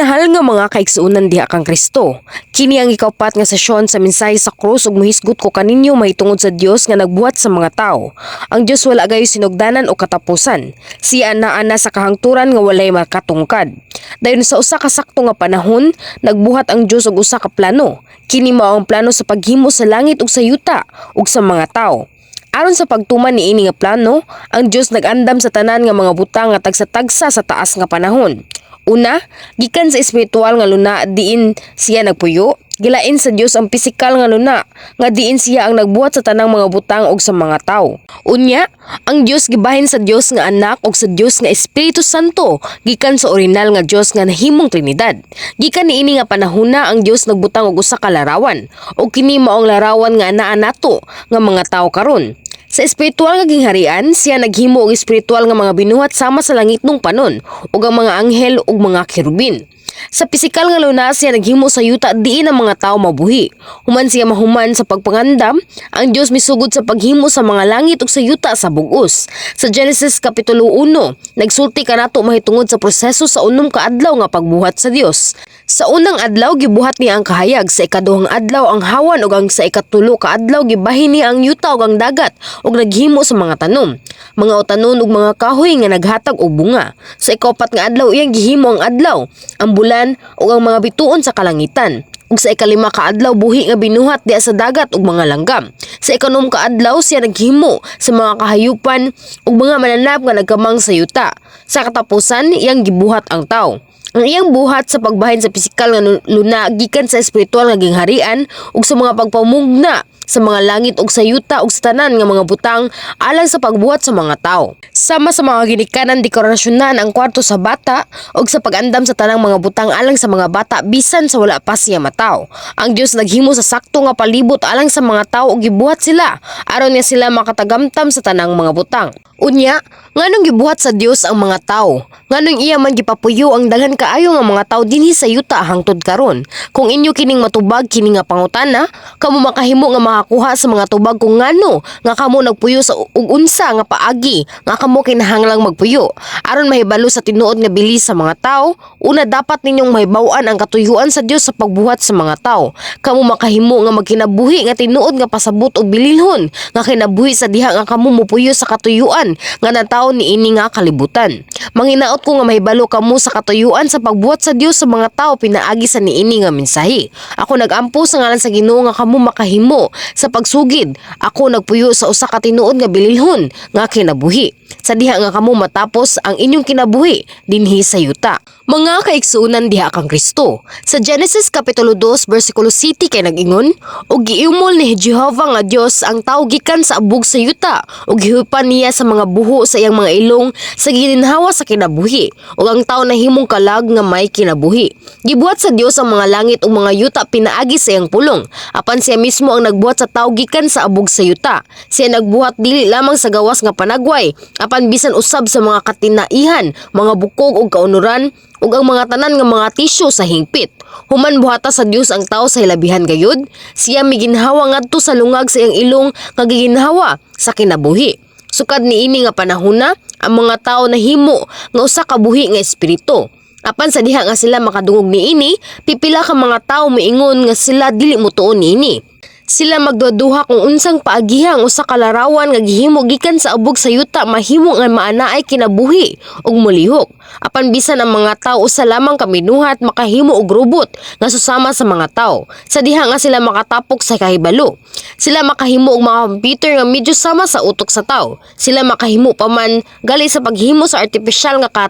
Minahal nga mga kaigsuonan diha kang Kristo. Kini ang ikaupat nga sesyon sa mensahe sa krus ug mohisgot ko kaninyo mahitungod sa Dios nga nagbuhat sa mga tawo. Ang Dios wala gayoy sinugdanan o katapusan. Siya naa na sa kahangturan nga walay makatungkad. Dayon sa usa ka sakto nga panahon, nagbuhat ang Dios og usa ka plano. Kini mao ang plano sa paghimo sa langit ug sa yuta ug sa mga tawo. Aron sa pagtuman niini nga plano, ang Dios nag-andam sa tanan nga mga butang nga tagsa-tagsa sa taas nga panahon. Una, gikan sa espiritual nga luna diin siya nagpuyo, gilain sa Dios ang pisikal nga luna nga diin siya ang nagbuhat sa tanang mga butang ug sa mga tawo. Unya, ang Dios gibahin sa Dios nga Anak ug sa Dios nga Espiritu Santo gikan sa orinal nga Dios nga nahimong Trinidad. Gikan niini nga panahona, ang Dios nagbutang og usa ka larawan ug kini mao ang larawan nga anaa nato nga mga tawo karon. Sa espiritual nga gingharian, siya naghimo og espiritual nga mga binuhat sama sa langitnong panon ug ang mga anghel ug mga kerubin. Sa pisikal nga luna, siya naghimo sa yuta diin ang mga tawo mabuhi. Human siya mahuman sa pagpangandam, ang Dios misugod sa paghimo sa mga langit ug sa yuta sa bug-os. Sa Genesis kapitulo 1, nagsulti kanato mahitungod sa proseso sa unom ka adlaw nga pagbuhat sa Dios. Sa unang adlaw, gibuhat niya ang kahayag, sa ikaduhang adlaw ang hawan, ug ang sa ikatulo ka adlaw gibahin niya ang yuta ug ang dagat ug naghimo sa mga tanom, mga utanon ug mga kahoy nga naghatag og bunga. Sa ikaupat nga adlaw, iyang gihimo ang adlaw, ang bulan ug ang mga bituon sa kalangitan. Ug sa ikalima ka adlaw, buhi nga binuhat diha sa dagat ug mga langgam. Sa ikanom ka adlaw, siya naghimo sa mga kahayupan ug mga mananap nga nagkamang sa yuta. Sa katapusan, iyang gibuhat ang tawo. Ang iyang buhat sa pagbahin sa pisikal nga luna gikan sa espiritual nga gingharian ug sa mga pagpamugna sa mga langit ug sa yuta ug sa tanan nga mga butang alang sa pagbuhat sa mga tawo. Sama sa mga ginikanan, dekorasyonan ang kwarto sa bata ug sa pag-andam sa tanang mga butang alang sa mga bata bisan sa wala pa siya mataw. Ang Dios naghimo sa sakto nga palibot alang sa mga tawo ug gibuhat sila aron nga sila makatagamtam sa tanang mga butang. Unya, nganong gibuhat sa Dios ang mga tawo? Nganong iya man gipapuyo ang daghan kaayo nga mga tawo dinhi sa yuta hangtod karon? Kung inyo kining matubag kini nga pangutana, kamo makahimo nga makakuha sa mga tubag kung ngano nga kamo nagpuyo sa ug unsa nga paagi nga kamo kinahanglang magpuyo. Aron mahibalo sa tinuod nga bili sa mga tawo, una dapat ninyong mahibaw-an ang katuyuan sa Dios sa pagbuhat sa mga tawo. Kamo makahimo nga magkinabuhi nga tinuod nga pasabot og bililhon nga kinabuhi sa diha nga kamo mopuyo sa katuyuan nga natawo niini nga kalibutan. Manghinaot ko nga mahibalo kamo sa katuyuan sa pagbuhat sa Dios sa mga tawo pinaagi sa niini nga mensahe. Ako nagampo sa ngalan sa Ginoo nga kamo makahimo sa pagsugid. Ako nagpuyo sa usa ka tinuod nga bililhon nga kinabuhi, sa diha nga kamo matapos ang inyong kinabuhi dinhi sa yuta. Mga kaigsuonan diha kang Kristo. Sa Genesis kapitulo 2 bersikulo 7 kay nag-ingon, "Ug giimol ni Jehova nga Dios ang tawo gikan sa abog sa yuta ug gihupan niya sa mga buho sa iyang mga ilong sa gininhawa sa kinabuhi, ug ang tawo nahimong kalag nga may kinabuhi." Gibuhat sa Dios ang mga langit ug mga yuta pinaagi sa iyang pulong. Apan siya mismo ang nagbuhat sa tawo gikan sa abog sa yuta. Siya nagbuhat dili lamang sa gawas nga panagway, apan bisan usab sa mga katinaihan, mga bukog ug kaunuran ug ang mga tanan nga mga tisyo sa hingpit. Human buhata sa Dios ang tawo sa hilabihan gayud, siya miginhawa ngadto sa lungag sa iyang ilong nga giginhawa sa kinabuhi. Sukad niini nga panahona, ang mga tawo nahimo nga usa ka buhi nga espiritu. Apan sa diha nga sila makadungog niini, pipila ka mga tawo miingon nga sila dili motuo niini. Sila magduhaduha kung unsang paagiha ang usa ka larawan nga gihimo gikan sa abog sa yuta mahimo nga maanaay kinabuhi ug molihok. Apan bisan ang mga tawo usa lamang ka minuhat makahimo og robot nga susama sa mga tawo, sa diha nga sila makatapok sa kahibalo. Sila makahimo og mga computer nga medyo sama sa utok sa tawo. Sila makahimo pa man gali sa paghimo sa artipisyal nga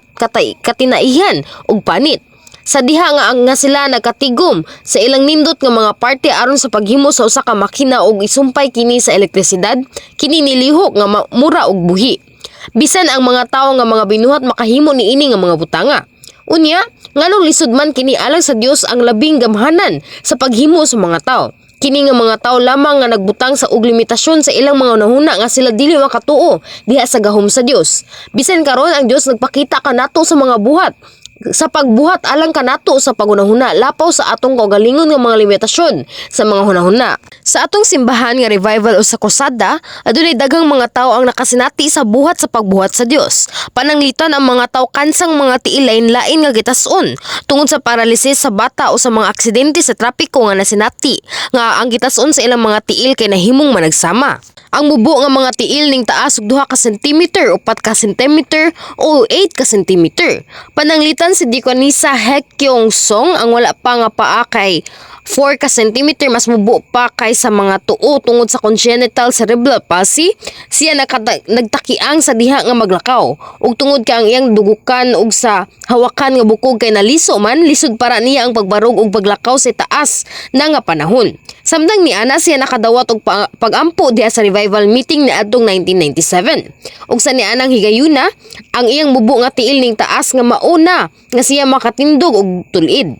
katinaihan ug panit, sa diha nga ang nga sila nagkatigom sa ilang nindot nga mga parte aron sa paghimo sa usa ka makina ug isumpay kini sa elektrisidad, kini nilihok nga mura og buhi. Bisan ang mga tawo nga mga binuhat makahimo niini nga mga butanga. Unya, nganong lisod man kini alang sa Dios, ang labing gamhanan sa paghimo sa mga tawo? Kini nga mga tawo lamang nga nagbutang sa og limitasyon sa ilang mga hunahuna nga sila dili makatuo diha sa gahom sa Dios. Bisan karon, ang Dios nagpakita kanato sa mga buhat Sa pagbuhat alang kanato sa paghunahuna lapaw sa atong kaugalingon nga mga limitasyon sa mga hunahuna. Sa atong simbahan nga revival o sa krusada, adunay daghang mga tawo ang nakasinati sa buhat sa pagbuhat sa Dios. Pananglitan ang mga tawo kansang mga tiil, lain-lain nga gitas-on tungod sa paralysis sa bata o sa mga aksidente sa trapiko nga nasinati nga ang gitas-on sa ilang mga tiil kay nahimong managsama. Ang mubo nga mga tiil ning taas og 2 ka sentimeter, 4 ka sentimeter o 8 ka sentimeter. Pananglitan si Deaconisa Hekyong Song, ang wala pa nga paa kay 4 ka sentimeter mas mubo pa kaysa mga tuo tungod sa congenital cerebral palsy. Siya nagtakiang sa diha nga maglakaw. Ug tungod kay ang iyang dugukan ug sa hawakan nga bukog kay naliso man, lisod para niya ang pagbarog ug paglakaw sa taas na nga panahon. Samtang ni ana, siya nakadawat og pagampo diha sa revival meeting niadtong 1997. Ug sa nianang higayuna, ang iyang mubo nga tiil ning taas nga mauna nga siya makatindog og tul-id.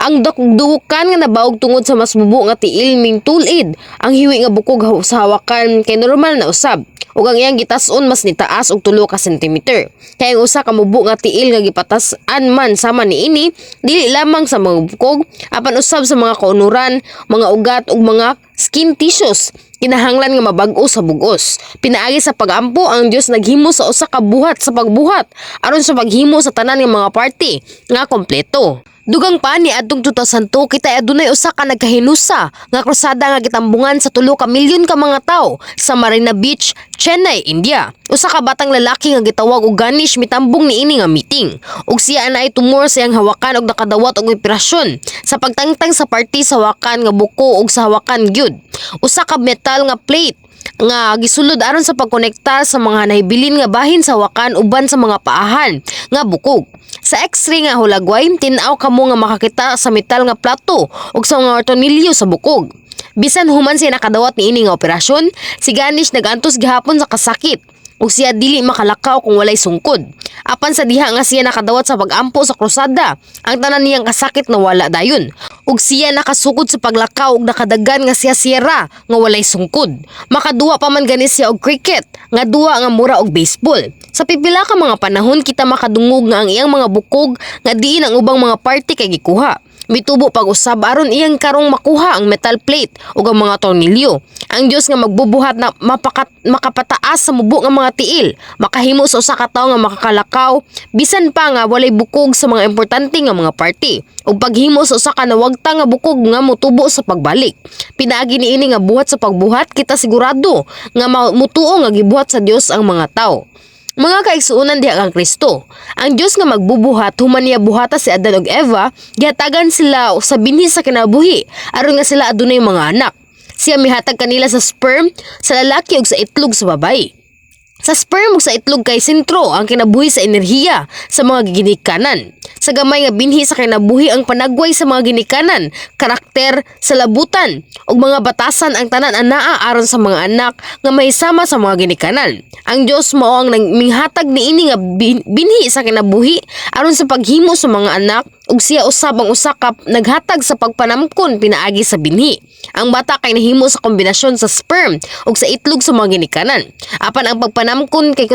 Ang dugukan nga nabaog tungod sa mas mubo nga tiil ming tul-id. Ang hiwi nga bukog sa hawakan kay normal na usab. Ug ang iyang gitas-on mas nitaas og 3 ka sentimeter. Kay ang usa ka mubo nga tiil nga gipatas-an man sama niini, dili lamang sa mga bukog apan usab sa mga kaunuran, mga ugat ug mga skin tissues kinahanglan nga mabag-o sa bugos. Pinaagi sa pagampo, ang Dios naghimo sa usa ka buhat sa pagbuhat aron sa paghimo sa tanan nga mga parte nga kompleto. Dugang pa, ni adtong 2002 kita adunay usa ka nagkahinusa nga krusada nga gitambungan sa 3 ka milyon ka mga tawo sa Marina Beach, Chennai, India. Usa ka batang lalaki nga gitawag og Ganesh mitambong niini nga meeting. Ug siya naay tumor sa iyang hawakan og nakadawat og operasyon sa pagtangtang sa parte sa hawakan nga buko ug sa hawakan gyud. Usa ka metal nga plate nga gisulod aron sa pagkonekta sa mga nahibilin nga bahin sa hawakan uban sa mga paahan nga bukog. Sa X-ray nga hulagway, tin-aw kamo nga makakita sa metal nga plato ug sa mga tornilyo sa bukog. Bisan human siya nakadawat niini nga operasyon, si Ganesh nagantos gihapon sa kasakit ug siya dili makalakaw kung walay sungkod. Apan sa diha nga siya nakadawat sa pag-ampo sa krusada, ang tanan niyang kasakit nawala dayon. Ug siya nakasukod sa paglakaw ug nakadagan nga siya siyera nga walay sungkod. Makaduwa pa man gani siya og cricket, nga duwa nga mura og baseball. Sa pipila ka mga panahon, kita makadungog nga ang iyang mga bukog nga diin ang ubang mga parte kay gikuha. Mitubo pag-usab aron iyang karong makuha ang metal plate ug ang mga tornilyo. Ang Dios nga magbubuhat na makapataas sa mubo nga mga tiil, makahimo sa usa ka tawo nga makakalakaw bisan pa nga walay bukog sa mga importante nga mga parte, ug paghimo sa usa ka nawagta nga bukog nga motubo sa pagbalik. Pinaagi niini nga buhat sa pagbuhat, kita sigurado nga mutuo nga gibuhat sa Dios ang mga tawo. Mga kaigsuonan diha kang Kristo, ang Dios nga magbubuhat, human niya buhata si Adan ug Eva, gihatagan sila sa binhi sa kinabuhi aron nga sila adunay mga anak. Siya mihatag kanila sa sperm sa lalaki ug sa itlog sa babaye. Sa sperm ug sa itlog kay sentro ang kinabuhi sa enerhiya sa mga ginikanan. Sa gamay nga binhi sa kinabuhi ang panagway sa mga ginikanan, karakter sa labutan ug mga batasan, ang tanan anaa aron sa mga anak nga mahisama sa mga ginikanan. Ang Dios mao ang minghatag niini nga binhi sa kinabuhi aron sa paghimo sa mga anak, ug siya usab ang usa ka naghatag sa pagpanamkon pinaagi sa binhi. Ang bata kay nahimo sa kombinasyon sa sperm ug sa itlog sa mga ginikanan. Apan ang pagpanamkon kay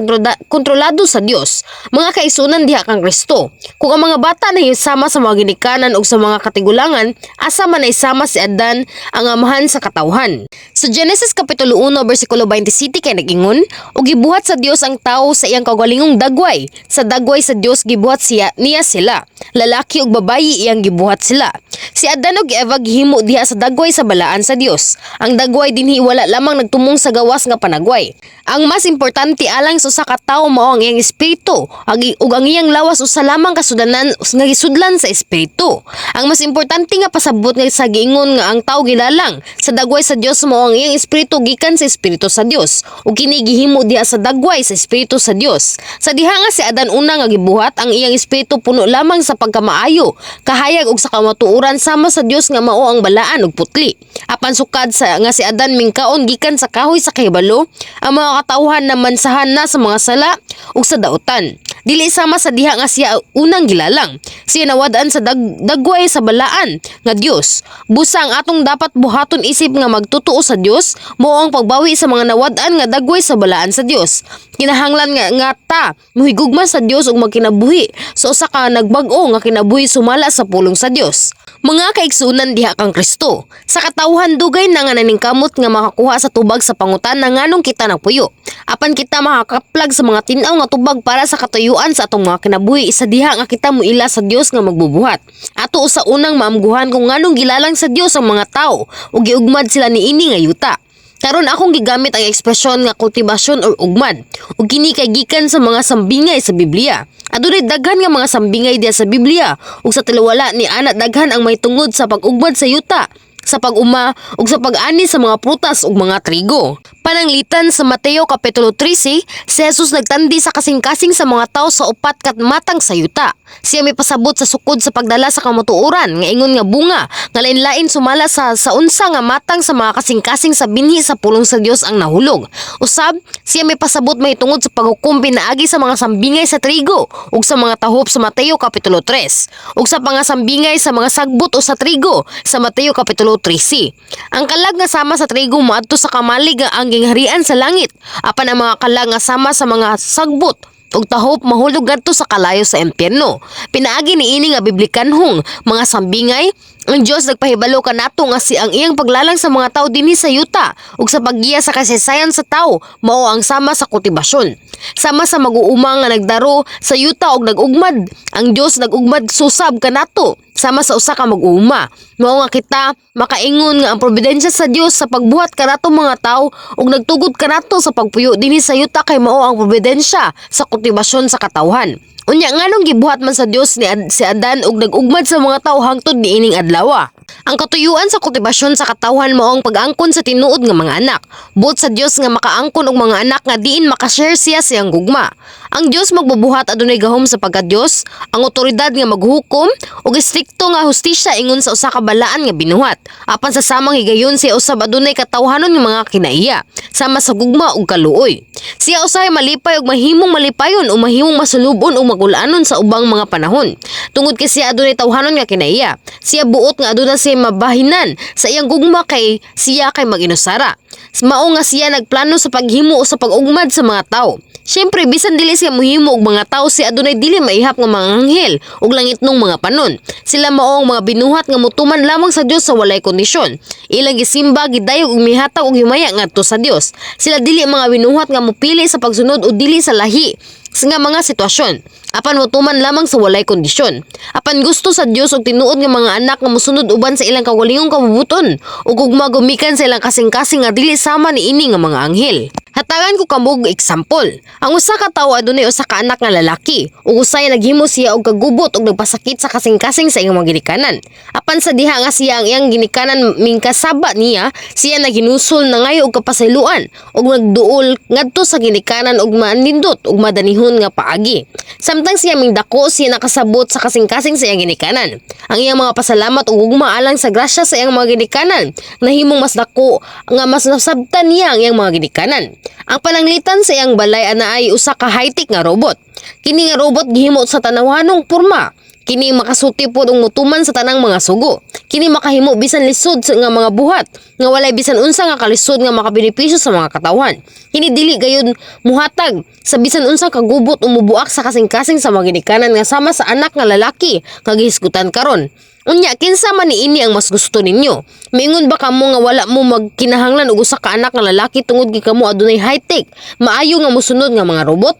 kontrolado sa Dios. Mga kaigsuonan diha kang Kristo, kung ang mga bata nahisama sa mga ginikanan ug sa mga katigulangan, asa man naisama si Adan, ang amahan sa katawhan? Sa Genesis kapitulo 1 bersikulo 27 kay nag-ingon, "Ug gibuhat sa Dios ang tawo sa iyang kaugalingong dagway. Sa dagway sa Dios gibuhat siya niya sila. Lalaki ug babayi iyang gibuhat sila." Si Adan ug Eva gihimo diha sa dagway sa balaan sa Dios. Ang dagway dinhi wala lamang nagtumong sa gawas nga panagway. Ang mas importante alang sa usa ka tawo mao ang iyang espiritu ug ang iyang lawas usa lamang kasudanan nga gisudlan sa espiritu. Ang mas importante nga pasabot nga sa giingon nga ang tawo gilalang sa dagway sa Dios mao ang iyang espiritu gikan sa Espiritu sa Dios, ug kini gihimo diha sa dagway sa Espiritu sa Dios. Sa diha nga si Adan una nga gibuhat, ang iyang espiritu puno lamang sa pagkamaayo, kahayag ug sa kamatuoran sama sa Dios nga mao ang balaan ug putli. Apan sukad sa nga si Adan mingkaon gikan sa kahoy sa kahibalo, ang mga katawhan na mansahan na sa mga sala ug sa dautan. Dili sama sa diha nga siya unang gilalang. Siya nawad-an sa dagway sa balaan nga Dios. Busa ang atong dapat buhaton isip nga magtotoo sa Dios mao ang pagbawi sa mga nawad-an nga dagway sa balaan sa Dios. Kinahanglan nga ta muhigugma sa Dios ug magkinabuhi sa usa ka nagbag-o nga kinabuhi sumala sa pulong sa Dios. Mga kaigsuonan diha kang Kristo, sa katawhan dugay na nga naningkamot nga makakuha sa tubag sa pangutana nganong kita nagpuyo. Apan kita makakaplag sa mga tin-aw nga tubag para sa katuyuan sa atong mga kinabuhi sa diha nga kita muila sa Dios nga magbubuhat. Ato sa unang maamguhan kung nganong gilalang sa Dios ang mga tao ug giugmad sila niini nga yuta. Karon akong gigamit ang ekspresyon nga kultibasyon or ugmad ug kini kay gikan sa mga sambingay sa Biblia. Adunay daghan nga mga sambingay diha sa Biblia ug sa taliwala ni ana daghan ang mahitungod sa pag-ugmad sa yuta, sa pag-uma ug sa pag-ani sa mga prutas ug mga trigo. Pananglitan sa Mateo kapitulo 13, si Jesus nagtandi sa kasing-kasing sa mga tao sa upat ka matang sa yuta. Siya may pasabot sa sukod sa pagdala sa kamatuoran nga ingon nga bunga nga lain-lain sumala sa unsa nga matang sa mga kasing-kasing sa binhi sa pulong sa Dios ang nahulog. Usab, siya may pasabot mahitungod sa paghukom pinaagi sa mga sambingay sa trigo ug sa mga tahop sa Mateo kapitulo 3 ug sa pangasambingay sa mga sagbot o sa trigo sa Mateo kapitulo 13. Ang kalag nga sama sa trigo moadto sa kamalig nga ang gingharian sa langit, apan ang mga kalag nga sama sa mga sagbot ug tahop mahulog ngadto sa kalayo sa impyerno. Pinaagi niini nga biblikanhong mga sambingay, ang Dios nagpahibalo kanato nga si ang iyang paglalang sa mga tao dinhi sa yuta ug sa paggiya sa kasaysayan sa tao mao ang sama sa kultibasyon. Sama sa mag-uuma nga nagdaro sa yuta ug nag-ugmad, ang Dios nag-ugmad susab kanato sama sa usa ka mag-uuma. Mao nga kita makaingon nga ang providensya sa Dios sa pagbuhat kanato mga tao ug nagtugot kanato sa pagpuyo dinhi sa yuta kay mao ang providensya sa kultibasyon sa katawhan. Unya, nganong gibuhat man sa Dios si Adan ug nag-ugmad sa mga tao hangtod niining adlaw? Ang katuyuan sa kultibasyon sa katawhan mao ang pag-angkon sa tinuod nga mga anak. Buot sa Dios nga makaangkon og mga anak nga diin makashare siya sa iyang gugma. Ang Dios magbubuhat adunay gahom sa pagka-Dios, ang otoridad nga maghukom ug estrikto nga hustisya ingon sa usa ka balaan nga binuhat. Apan sa samang higayon, siya usab adunay katawhanon nga mga kinaiya, sama sa gugma ug kaluoy. Siya usahay malipay ug mahimong malipayon o mahimong masulubon o magulanon sa ubang mga panahon. Tungod kay siya adunay tawhanon nga kinaiya. Siya buot nga aduna siya mabahinan sa iyang gugma kay siya kay mag-inusara. Mao nga siya nagplano sa paghimo o sa pag-ugmad sa mga tao. Siyempre, bisan dili siya muhimo og mga tao, siya adunay dili maihap nga mga anghel ug langitnong mga panon. Sila mao ang mga binuhat nga mutuman lamang sa Dios sa walay kondisyon. Ilang gisimba, gidayog ug mihatag og himaya ngadto sa Dios. Sila dili mga binuhat nga mopili sa pagsunod o dili sa lahi nga mga sitwasyon. Apan motuman lamang sa walay kondisyon. Apan gusto sa Dios og tinuod nga mga anak nga mosunod uban sa ilang kaugalingong kabubut-on ug gugma gumikan sa ilang kasing-kasing nga dili sama niini nga mga anghel. Hatagan ko kamo og example. Ang usa ka tawo adunay usa ka anak nga lalaki ug usay naghimo siya og kagubot ug nagpasakit sa kasing-kasing sa iyang mga ginikanan. Apan sa diha nga siya ang iyang ginikanan mingkasaba niya, siya naghinusol nangayo og kapasayloan ug nagduol ngadto sa ginikanan og manindot ug madanihon nga paagi. Samtang siya mingdako, siya nakasabot sa kasing-kasing sa iyang ginikanan. Ang iyang mga pasalamat ug gugma alang sa grasya sa iyang mga ginikanan nahimong mas dako nga mas nasabtan niya ang iyang mga ginikanan. Ang pananglitan, sa iyang balay anaay usa ka high-tech nga robot. Kini nga robot gihimo sa tanawhanong porma. Kini makasulti pod ug mutuman sa tanang mga sugo. Kini makahimo bisan lisod sa nga mga buhat nga walay bisan unsa nga kalisod nga makabenepisyo sa mga katawhan. Kini dili gayud muhatag sa bisan unsang kagubot o mubuak sa kasing-kasing sa mga ginikanan nga sama sa anak nga lalaki nga gihisgutan karon. Unya, kinsa man niini ang mas gusto ninyo? Miingon ba kamo nga wala mo magkinahanglan og usa ka anak nga lalaki tungod kay kamo adunay high-tech, maayo nga mosunod nga mga robot?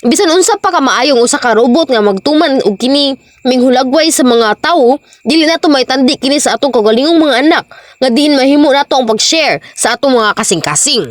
Bisan unsa pa ka maayong usa ka robot nga magtuman og kini minghulagway sa mga tawo, dili nato maitandi kini sa atong kaugalingong mga anak nga diin mahimo nato ang pag-share sa atong mga kasing-kasing.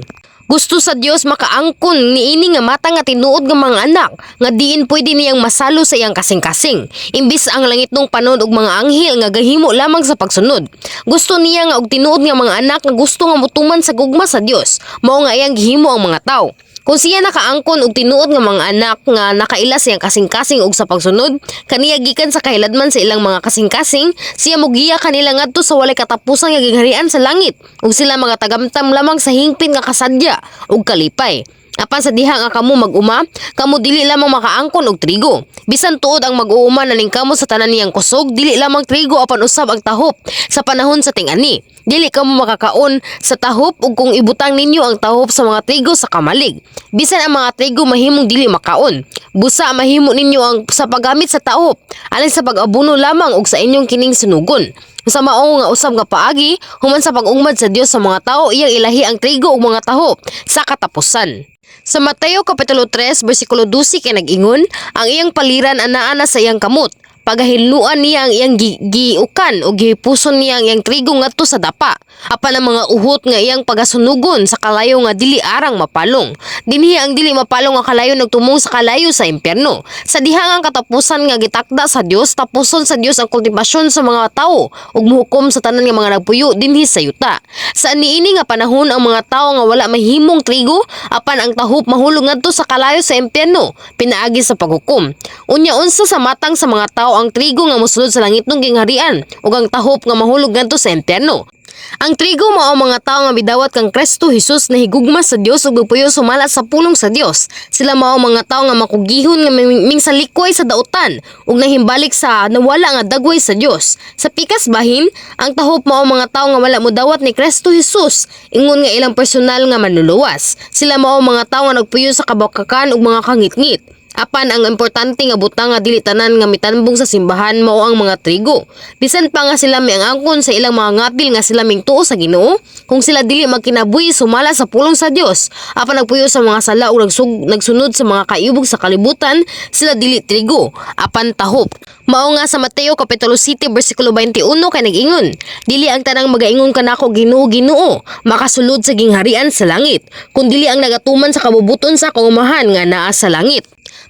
Gusto sa Dios makaangkon niini nga mata nga tinuod nga mga anak nga diin pwede niyang masalo sa iyang kasing-kasing. Imbis ang langitnong panon og mga anghel nga gahimo lamang sa pagsunod. Gusto niya nga og tinuod nga mga anak nga gusto nga motuman sa gugma sa Dios. Mao nga iyang gihimo ang mga tawo. Kung siya nakaangkon og tinuod nga mga anak nga nakaila sa iyang kasing-kasing og sa pagsunod kaniya gikan sa kahiladman sa ilang mga kasing-kasing, siya mogiya kanila ngadto sa walay katapusan nga gingharian sa langit ug sila mga tagamtam lamang sa hingpit nga kasadya ug kalipay. Apan sa diha nga kamo mag-uma, kamo dili lamang makaangkon og trigo. Bisan tuod ang mag-uuma naningkamot sa tanan niyang kusog, dili lamang trigo apan usab ang tahop sa panahon sa ting-ani. Dili kamo makakaon sa tahop ug kung ibutang ninyo ang tahop sa mga trigo sa kamalig. Bisan ang mga trigo mahimong dili makaon. Busa mahimo ninyo ang sa paggamit sa tahop alang sa pag-abuno lamang ug sa inyong kining sunugon. Sa mao nga usab nga paagi, human sa pag-ugmad sa Dios sa mga tao, iyang ilahi ang trigo ug mga tahop sa katapusan. Sa Mateo Kapitulo 3, versikulo 12 kay nag-ingon, ang iyang paliran anaa na sa iyang kamot. Pagahinluan niya ang iyang giukan o gihipuson niya ang iyang trigo ngadto sa dapa. Apan ang mga uhot nga iyang pagasunugon sa kalayo nga dili arang mapalong. Dinhi ang dili mapalong nga kalayo nagtumong sa kalayo sa impyerno. Sa diha nga ang katapusan nga gitakda sa Dios, tapuson sa Dios ang kultibasyon sa mga tawo ug muhukom sa tanan nga mga nagpuyo dinhi sa yuta. Sa niini nga panahon, ang mga tawo nga wala mahimong trigo apan ang tahop mahulog ngadto sa kalayo sa impyerno pinaagi sa paghukom. Unya unsa sa matang sa mga tao ang trigo nga mosulod sa langitnong gingharian ug ang tahop nga mahulog ngadto sa impyerno? Ang trigo mao ang mga tao nga midawat kang Kristo Jesus, na higugma sa Dios ug nagpuyo sumala sa pulong sa Dios. Sila mao ang mga tao nga makugihon nga mingsalikway sa dautan ug nahimbalik sa nawala nga dagway sa Dios. Sa pikas bahin, ang tahop mao ang mga tao nga wala modawat ni Kristo Jesus ingon nga ilang personal nga manluluwas. Sila mao ang mga tao nga nagpuyo sa kabakakan ug mga kangitngit. Apan ang importante nga butang nga dili tanan nga mitambong sa simbahan mao ang mga trigo. Bisan pa nga sila miangkon sa ilang mga ngapil nga sila mingtuo sa Ginoo, kung sila dili magkinabuhi sumala sa pulong sa Dios, apan nagpuyo sa mga sala ug nagsunod sa mga kaibog sa kalibutan, sila dili trigo, apan tahop. Mao nga sa Mateo Kapitulo 7 bersikulo 21 kay nag-ingon, "Dili ang tanang magaingon kanako, 'Ginoo, Ginoo,' makasulod sa gingharian sa langit, kundili ang nagatuman sa kabubuton sa akong Amahan nga naa sa langit."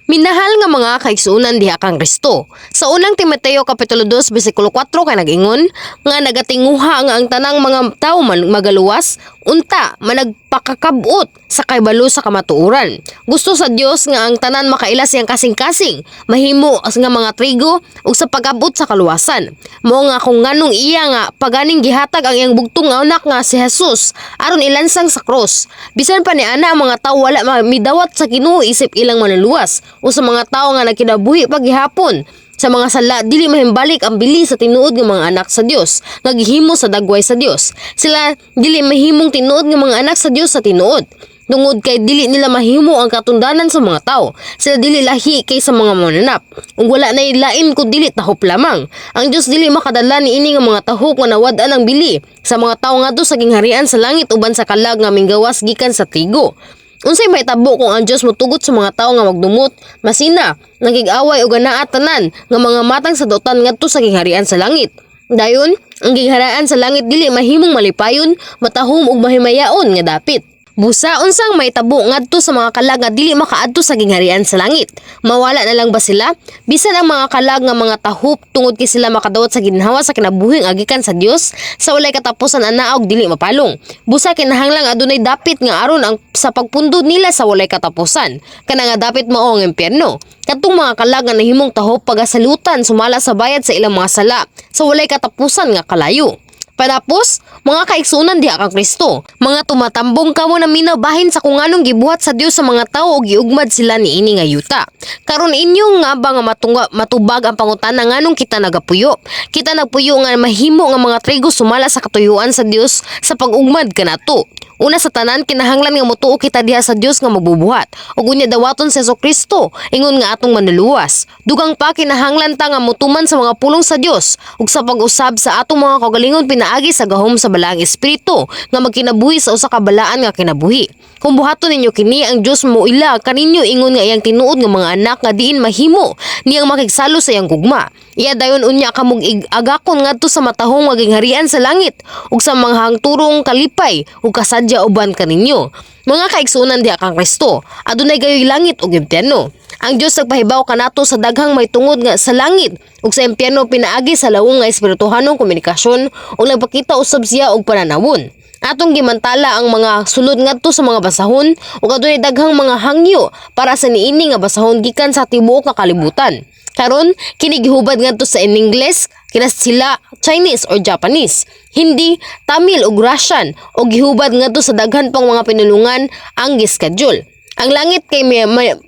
Minahal nga mga kaigsuonan diha kang Kristo. Sa Unang Timoteo Kapitulo 2 bersikulo 4 kay nag-ingon nga nagatinguha nga ang tanang mga tawo man magaluwas unta managpakakab-ot sa kaybalo sa kamatuoran. Gusto sa Dios nga ang tanan makaila siyang kasing-kasing, mahimo nga mga trigo ug sa pag-abot sa kaluwasan. Mao nga kung nganong iya nga paganing gihatag ang iyang bugtong nga anak nga si Jesus aron ilansang sa krus. Bisan pa ni ana, ang mga tawo wala midawat sa Ginoo isip ilang manluluwas o sa mga tawo nga nagkinabuhi paghihapon sa mga sala, dili mahimbalik ang bili sa tinuod nga mga anak sa Dios nga gihimo sa dagway sa Dios. Sila dili mahimong tinuod nga mga anak sa Dios sa tinuod tungod kay dili nila mahimo ang katundanan sa mga tao. Sila dili lahi kay sa mga mananap. Ug wala na lain kun dili tahop lamang. Ang Dios dili makadala niini nga mga tahop nga nawad-an ang bili sa mga tao ngadto sa gingharian sa langit uban sa kalag nga minggawas gikan sa trigo. Unsay mahitabo kung ang Dios motugot sa mga tao nga magdumot, masina, nagig-away ug anaa tanan nga mga matang sa dautan ngadto sa gingharian sa langit? Dayon, ang gingharian sa langit dili mahimong malipayon, matahom ug mahimayaon nga dapit. Busa unsang mahitabo ngadto sa mga kalag nga dili makaadto sa gingharian sa langit? Mawala na lang ba sila? Bisan ang mga kalag nga mga tahop, tungod kay sila makadawat sa ginhawa sa kinabuhing agikan sa Dios sa walay katapusan anaa og dili mapalong. Busa kinahanglang adunay dapit nga aron ang sa pagpundo nila sa walay katapusan. Kana nga dapit mao ang impyerno. Kadtong mga kalag nga nahimong tahop pagasalutan sumala sa bayad sa ilang mga sala sa walay katapusan nga kalayo. Panapos, mga kaigsunan diha kang Kristo, mga tumatambong kamo na minabahin sa kung anong gibuhat sa Dios sa mga tawo ug giugmad sila niini nga yuta. Karon inyo nga ba nga matubag ang pangutana nganong kita nagapuyo? Kita nagpuyo nga mahimo nga mga trigo sumala sa katuyuan sa Dios sa pag-ugmad kanato. Una sa tanan, kinahanglan nga motuo kita diha sa Dios nga magbubuhat ug unya dawaton sa Kristo ingon nga atong manluluwas. Dugang pa, kinahanglan ta nga motuman sa mga pulong sa Dios ug sa pag-usab sa atong mga kaugalingon pinaagi sa gahom sa Balaang Espiritu nga magkinabuhi sa usa ka balaan nga kinabuhi. Kung buhaton ninyo kini, ang Dios moila kaninyo ingon nga iyang tinuod nga mga anak nga diin mahimo niyang makigsalo sa iyang gugma. Iya dayon unya kamog agakon ngadto sa matahong nga gingharian sa langit ug sa mga hangturong kalipay ug kasadya uban kaninyo. Mga kaigsuonan diha kang Kristo, adunay gayoy langit ug impyerno. Ang Dios nagpahibaw kanato sa daghang may tungod nga sa langit ug sa impyerno pinaagi sa lawong nga espirituhanong komunikasyon ug nagpakita usab siya og pananawon. Atong gimantala ang mga sulod ngadto sa mga basahon ug adunay daghang mga hangyo para sa niini nga basahon gikan sa tibuok nga kalibutan. Karon kini gihubad ngadto sa in English, kina sila Chinese or Japanese, Hindi, Tamil ug Russian ug gihubad ngadto sa daghan pang mga pinulungan ang gischedule. Ang langit kay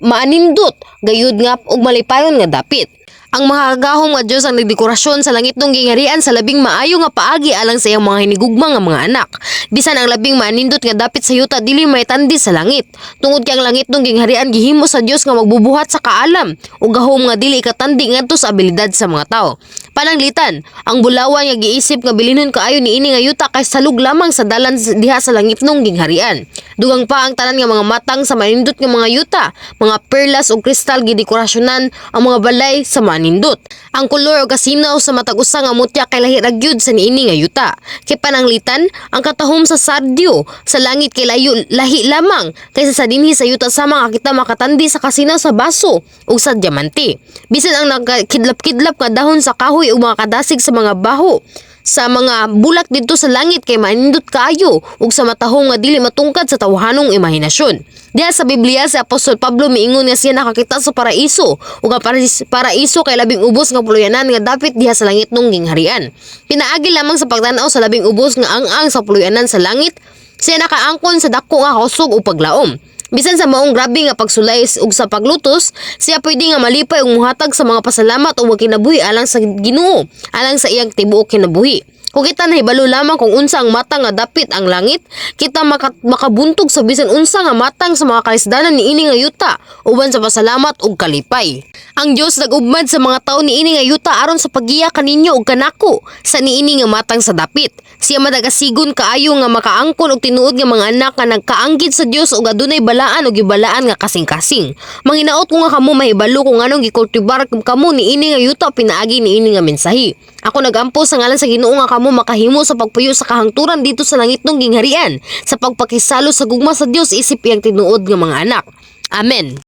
maanindot gayud nga ug malipayon nga dapit. Ang makagagahom nga Dios ang nagdekorasyon sa langitnong gingharian sa labing maayo nga paagi alang sa iyang mga hinigugma nga mga anak. Bisan ang labing maanindot nga dapit sa yuta dili maitandi sa langit. Tungod kay ang langitnong gingharian gihimo sa Dios nga magbubuhat sa kaalam ug gahom nga dili ikatandi ngadto sa abilidad sa mga tawo. Pananglitan, ang bulawan nga giisip nga bilinhon kaayo niini nga yuta kay salug lamang sa dalan diha sa langitnong gingharian. Dugang pa ang tanan nga mga matang sa manindot nga mga yuta, mga perlas ug kristal gidekorasyonan ang mga balay sa manindot. Ang kolor ug kasinaw sa matag usa nga mutya kay lahi ra gyud sa niini nga yuta. Kay pananglitan, ang katahom sa sardio sa langit kay layo lahi lamang kaysa sa dinhi sa yuta sama nga kita makatandi sa kasinaw sa baso ug sa diamante. Bisan ang nagkidlap-kidlap nga dahon sa kahoy ug mga kadasig sa mga baho sa mga bulak didto sa langit kay manindot kaayo ug sa matahong nga dili matungkad sa tawhanong imahinasyon. Diha sa Biblia, si Apostol Pablo miingon nga siya nakakita sa paraiso ug ang paraiso kay labing ubos nga puluyanan nga dapit diha sa langitnong gingharian. Pinaagi lamang sa pagtan-aw sa labing ubos nga ang-ang sa puluyanan sa langit, siya nakaangkon sa dako nga kusog ug paglaom. Bisan sa maong grabe nga pagsulay ug sa paglutos, siya pwede nga malipay ug muhatag sa mga pasalamat ug kinabuhi alang sa Ginoo, alang sa iyang tibuok kinabuhi. Kung kita nahibalo lamang kung unsa ang matang nga dapit ang langit, kita makabuntog sa bisan unsa nga matang sa mga kalisdanan niini nga yuta uban sa pasalamat ug kalipay. Ang Dios nag-ugmad sa mga tawo niini nga yuta aron sa paggiya kaninyo ug kanako sa niini nga matang sa dapit. Siya madagasigon kaayo nga makaangkon og tinuod nga mga anak nga nagkaanggid sa Dios ug adunay balaan ug gibalaan nga kasing-kasing. Manginaot ko nga kamo mahibalo kung nganong gikultibar kamo niini nga yuta pinaagi niini nga mensahe. Ako nagampo sa ngalan sa Ginoo nga kamo makahimo sa pagpuyo sa kahangturan didto sa langitnong gingharian sa pagpakisalo sa gugma sa Dios isip iyang tinuod nga mga anak. Amen.